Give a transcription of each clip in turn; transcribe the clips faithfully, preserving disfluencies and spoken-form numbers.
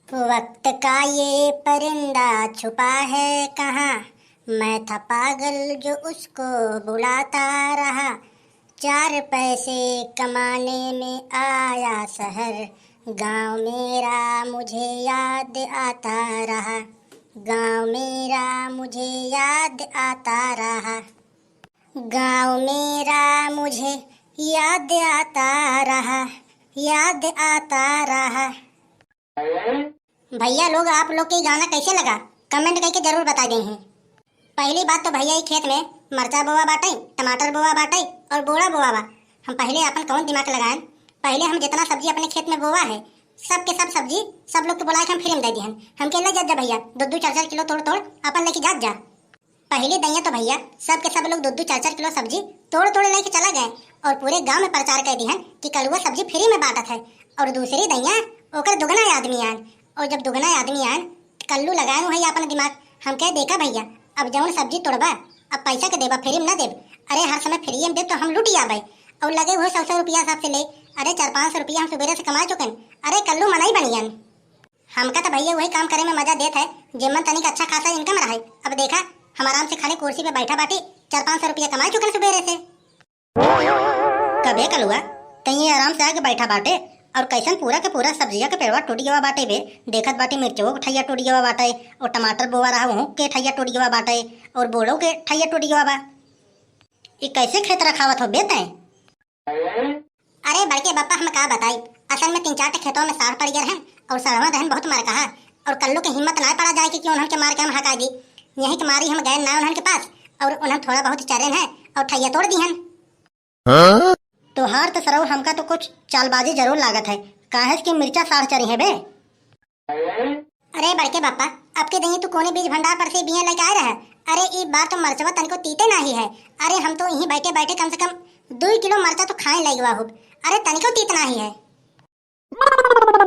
वक्त का ये परिंदा छुपा है कहाँ, मैं था पागल जो उसको बुलाता रहा। चार पैसे कमाने में आया शहर, गांव मेरा मुझे याद आता रहा, गांव मेरा मुझे याद आता रहा, गांव मेरा मुझे याद आता रहा, याद आता रहा। भैया लोग, आप लोग के गाना कैसे लगा, comment करके जरूर बता देइहें। पहली बात तो भैया, ई खेत में मरचा बोआ बाटे, टमाटर बोआ बाटे और बोड़ा बोआ बा। हम पहले अपन कौन दिमाग लगाएन, पहले हम जितना सब्जी अपने खेत में बोआ है, सब के सब सब्जी सब लोग के बोला के हम free में दे दिहन। हमके ले जात जा भैया, दो दो चार चार किलो तोड़ तोड़ अपन लेके जात जा। पहली दइया तो भैया सब के सब लोग दो दो चार चार किलो सब्जी तोड़ तोड़ लेके चला गए और पूरे गांव में प्रचार कर दिहन कि कलुआ सब्जी free में बांटत है। और दूसरी दइया ओकर दुगना आदमी आन, और जब दुगना आदमी आन, कल्लू लगाए वही अपन दिमाग। हम कहे, "देखा भैया, अब जौन सब्जी तोड़बा, अब पैसा के देबा, free में ना देब। अरे हर समय free में देब तो हम लूट आबे।" और लगे हुए सौ सौ रुपया सबसे ले, अरे चार पाँच सौ रुपया हम सुबेरे से कमा चुकन। अरे कल्लू मनई बनियन। हमका तो भैया वही काम करे में मजा देत है, जेमन तनिक अच्छा खासा income रहे। अब देखा, हम आराम से खाली कुर्सी पे बैठा बाटी, चार पाँच सौ रुपया कमा चुकन सुबेरे से। कबे कलुआ, तई आराम से आके बैठा बाटे, और कैसन पूरा के पूरा सब्जिया के पेड़वा टूट गवा बाटे बे। देखत बाटे मिर्चवो के ठैया टूट गवा बाटे, और टमाटर बोआ रहा वहू के ठैया टूट गवा बाटे, और बोड़ो के ठैया टूट गवा बा। ई कैसे खेत रखावत हो बे तैं? अरे बड़के बापा, हम का बताई, असल में तीन चार ठे खेतवा में साढ़ पड़ गए रहन, और साढ़वा रहन बहुत मरकहा, और कल्लू के हिम्मत ना पड़ा जाए कि, कि उन्हन के मार के हम हका दी। यही के मारी हम गए ना उन्हन के पास, और उन्हन थोड़ा बहुत चरेन है, और ठैया तोड़ दिहन। हाँ? तोहार तो सरऊ, हमका तो कुछ चालबाजी जरूर लागत है, काहे कि मिर्चा साढ़ चरी है बे। अरे बड़के बापा, अब के दही तू कोने बीज भंडार पर से बिया लेके आए रहे? अरे ई बार तो मरचवा तनिको तीते नाही है। अरे हम तो यहीं बैठे बैठे कम से कम दो किलो मरचा तो खाए लग हुआ हो। अरे तनिको तीत नाही है।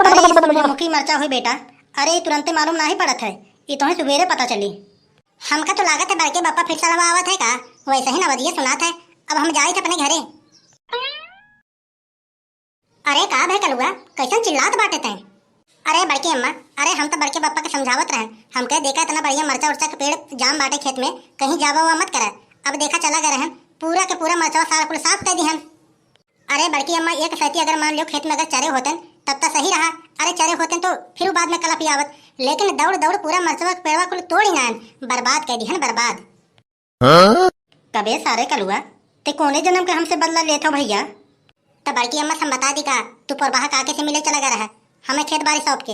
अरे ई सूरजमुखी मरचा होई बेटा, अरे ई तुरंते मालूम नाही पड़त है, ई तोहे सुबेरे पता चली। हमका तो लागत है बड़के बापा फिर सलवा आवत है का, वैसे ही नवदिया सुनात है। अब हम जाइत है अपने घरे। अरे का भे कलुआ, कैसन चिल्लात बाटे तैं? अरे बड़की अम्मा, अरे हम तो बड़के बापा के समझावत रहन, हम कहे देखा इतना बढ़िया मरचा उरचा के पेड़ जाम बाटे खेत में, कहीं जावा हुआ मत करा। अब देखा चला गए रहन, पूरा के पूरा मरचवा सारा कुल साफ कर दिहन। अरे बड़की अम्मा, एक सैती अगर मान लियो खेत में अगर चरे होतन तब तो सही रहा, अरे चरे होतन तो फिर बाद में कलप आवत, लेकिन दौड़ दौड़ पूरा मरचवा के पेड़वा कुल तोड़ी नान, बर्बाद कर दिहन बर्बाद। हाँ? कबे सारे कलुआ, ते कोने जन्म के हमसे बदला लेत हो भैया? त बड़की अम्मा से हम बता दी का, तू पोरबाहा काके से मिले चला गया रहा, हमें खेत बारी सौंप के।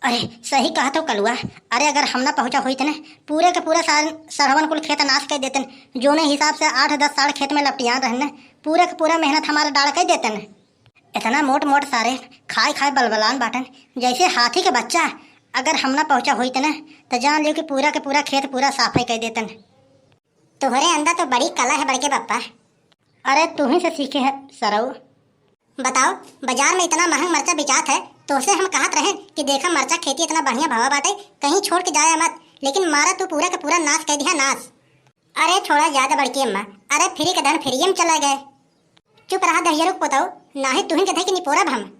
अरे सही कहत हो कलुआ, अरे अगर हम ना पहुँचा होइत न, पूरे के पूरा सार-, सरहवन कुल खेत नाश कर देतन, जोने हिसाब से आठ दस साढ़ खेत में लपटियान रहन न, पूरे के पूरा मेहनत हमारा डाल कर देतन। इतना मोट मोट सारे खाए खाए बलबलान बाटन, जैसे हाथी के बच्चा। अगर हम ना पहुँचा होइत न, त जान लियो कि पूरा के पूरा खेत पूरा साफे कर देतन। तोहरे अंदर तो बड़ी कला है बड़के पप्पा। अरे तू ही से सीखे है सरऊ। बताओ, बाजार में इतना महंग मरचा बिचात है, तोहसे हम कहत रहे कि देखा मरचा खेती इतना बढ़िया भवा बाटे, कहीं छोड़ के जाया मत, लेकिन मारा तू पूरा के पूरा नाश कर दिया नाश। अरे छोड़ा ज्यादा बड़की अम्मा, अरे फ्री के धन फ्री में चला गए। चुप रहा दहियरुक पोतऊ, नाही तुहिन के धई के निपोरब हम।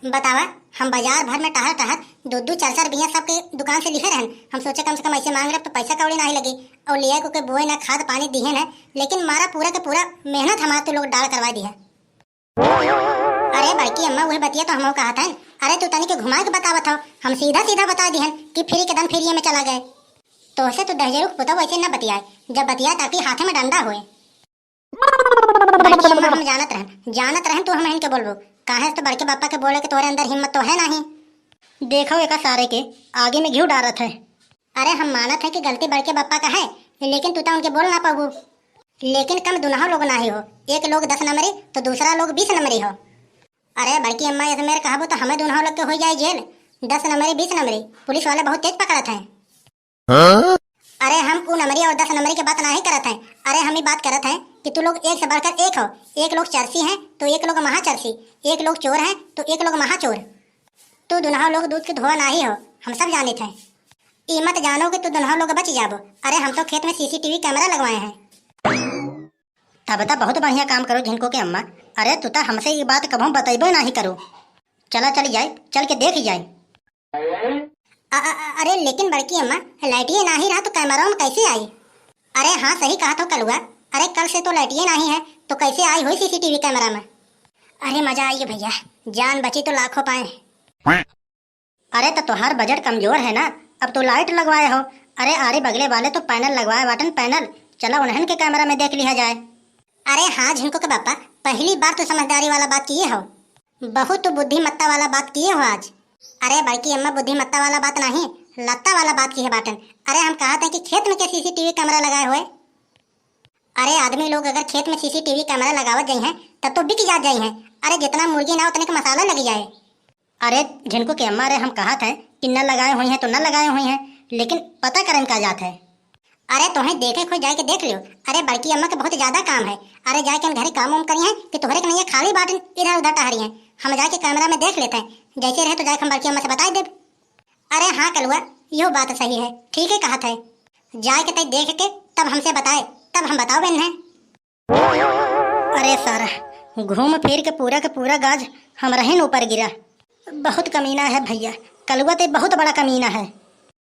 बतावा, हम बाजार भर में टहर टहर दो दो चार चार बिया सबके दुकान से लिहे रहन। हम सोचे कम से कम ऐसे मांग रहे तो पैसा कौड़ी नाही लगी, और लिया को के बोए ना खाद पानी दिहे ना, लेकिन मारा पूरा के पूरा मेहनत हमारा तू लोग डाल करवा दिया। अरे बड़की अम्मा, वही बतिया तो हम कहत हन। अरे तू तनी के घुमा के बतावत हो, हम सीधा सीधा बता दिहन कि फ्री के दन फ्री में चला गए। तोहसे तो दहियरुक पुतौ वैसे न बतियाए, जब बतियाए ताकि हाथे में डंडा होए। बड़की अम्मा, हम जानत रहन, जानत रहन तू हम इनके बोलबो। काहे से तो बड़के बापा के बोले के तोहरे अंदर हिम्मत तो है नाही। देखो एका सारे के, आगे में घिउ डारत है। अरे हम मानत है कि गलती बड़के बापा का है, लेकिन तू तो उनके बोल ना पाबू। लेकिन कम दुनहो लोग नाही हो, एक लोग दस नंबरी तो दूसरा लोग बीस नंबरी हो। अरे बड़की अम्मा, ऐसे मेरे कहबो तो हमें दुनहो लोग के हो जाए जेल। दस नंबरी, बीस नंबरी, पुलिस वाले बहुत तेज पकड़त हैं। हाँ? अरे हम ऊ नंबरी और दस नंबरी के बात नाही करत हैं। अरे हम ही बात करत हैं कि तू लोग एक से बढ़कर एक हो। एक लोग चरसी हैं तो एक लोग महाचरसी, एक लोग चोर हैं तो एक लोग महाचोर। तू दुनहो लोग दूध के धोआ नाही हो, हम सब जानित हैं। ई मत जानो कि तू दुनहो लोग बच जाबो। अरे हम तो खेत में सीसीटीवी कैमरा लगवाए हैं। तब त बहुत बढ़िया काम करो झिनको के अम्मा। अरे तू त हमसे ई बात कभो बतैबो नाही करो। चला चली जाए, चल के देखी जाए। अ-, अ-, अ-, अरे लेकिन बड़की अम्मा, लाइटिए नाही रहा तो कैमरा में कैसे आई? अरे हाँ, सही कहत हो कलुआ। अरे कल से तो लाइटिए नाही है, तो कैसे आई होई सीसीटीवी कैमरा में? अरे मजा आई भैया, जान बची तो लाखों पाए। अरे तो तोहार बजट कमजोर है ना, अब तो लाइट लगवाए हो। अरे आरे बगले वाले तो पैनल लगवाए बाटन, पैनल। चला उन्हन के कैमरा में देख लिहा जाए। अरे हाँ झिनको के पापा, पहली बार तो समझदारी वाला बात किए हो, बहुत बुद्धिमत्ता वाला बात किए हो आज। अरे बड़की अम्मा बुद्धिमत्ता वाला बात नाही, लत्ता वाला बात किहे बाटन। अरे हम कहत है कि खेत में के सीसीटीवी कैमरा लगाए हुए? अरे आदमी लोग अगर खेत में सीसीटीवी कैमरा लगावत जाई हैं तब तो बिक जात जाई हैं। अरे जितना मुर्गी ना उतने के मसाला लग जाए। अरे झिनको के अम्मा रे, हम कहत है कि न लगाए हुई हैं तो न लगाए हुई हैं, लेकिन पता करन का जात है? अरे तोहें देखे खोई जाए के देख लियो। अरे बड़की अम्मा के बहुत ज्यादा काम है। अरे जाए के हम घरे काम उम करी हैं कि तोहरे के नहीं खाली बाटन इधर उधर टहरी हैं। हम जाए के कैमरा में देख लेते हैं, जैसे रहे तो जाए के हम बड़की अम्मा से बताए देब। अरे हाँ कलुआ, यो बात सही है, ठीक है कहत है। जाए के तई देख के तब हमसे बताए, तब हम बताओ बेन है। अरे सारा, घूम फिर के पूरा के पूरा गाज हमरहिन ऊपर गिरा। बहुत कमीना है भैया, कलुआ ते बहुत बड़ा कमीना है।